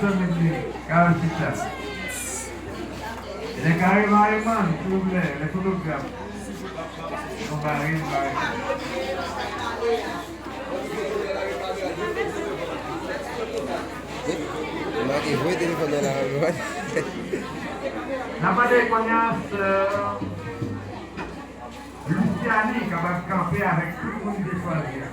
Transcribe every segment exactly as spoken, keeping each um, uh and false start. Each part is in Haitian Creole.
Zanmi m li, ka chita. Lè kare mare man, silvouplè, lè fotograf. Nou bare, nou bare. Make voye telefòn nan la, wi. N ap mande kounye a, sè Luciani kapab kanpe avèk tout moun li te chwazi a.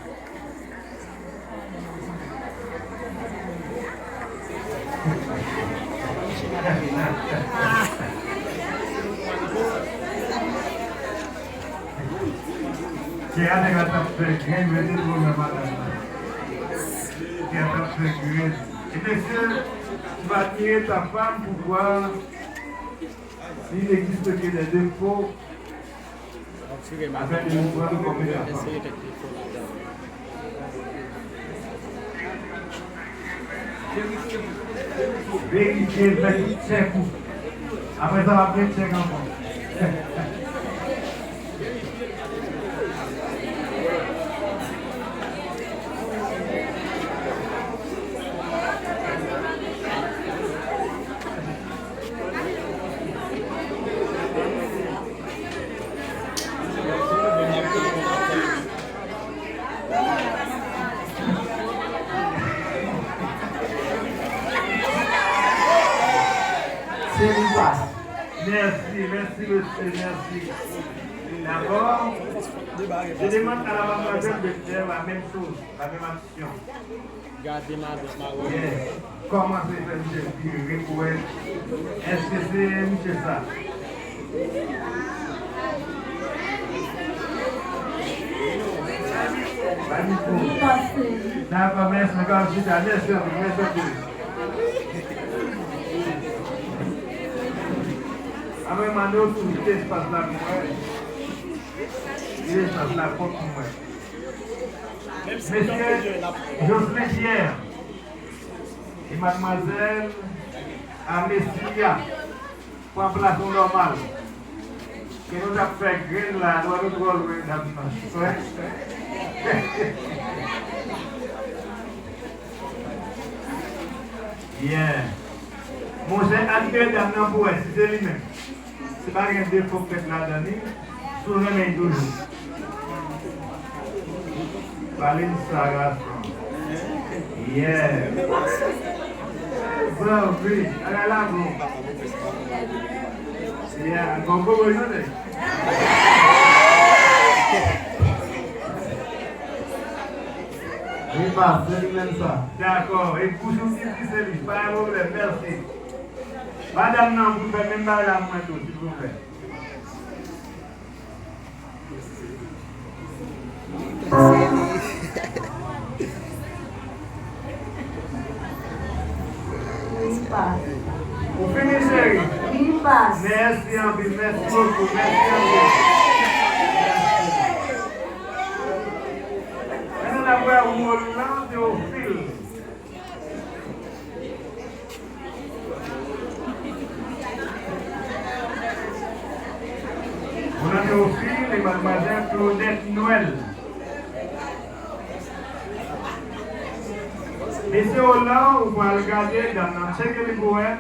Teyat la t ap fè grenn, mete pwoblèm madanm nan. Teyat la t ap fè grenn. E mesye, m admire ta femme, poukwa il n'existe que des défauts. Avèk le pran kòm egzanp. Verifye, fè tout tchèk ou. Apre sa, w ap gen tchèk ankò. Se li pas. Mèsi, mèsi mesye, mèsi. Dakò. Je demande à la mademoiselle de faire la même chose, la même action. Gade madanm mwen. Kòman se fè misye vire pou wè? Èske se misye sa? Dakò, mèsi, mèsi, mèsi anpil. Apre, mande w tou kite espas la pou mwen. Kite espas la kòk pou mwen. Mesye Jocelyn Pierre e madmwazèl Amesia pran plas nou nòmal. Ke nou t ap fè grenn la, nou wè nou twò lwen dam nan. Yeah. Monchè, admire dam nan pou wè si se li menm. Si pa gen defo k fèt ladan li, si w renmen l toujou. Pale m sa, gason. Yeah. Bon, wi, bagay la bon. Yeah, bon, bon, bon, tande. Wi, pa, se li menm sa. Dakò, e bouch ou ki di se li, pa gen pwoblèm, mèsi. Madanm nan, pou fè menm bagay la pou mwen tou, silvouplè. Ou fini, cheri? Mèsi anpil, mèsi bokou, mèsi anpil. Mèsi. Kounye a n ap wè wòl lan, Teyofil. Mwen nan Teyofil e madmwazèl Claudette Noël. Mesye Olan, ou pral gade dam nan, tcheke li pou wè.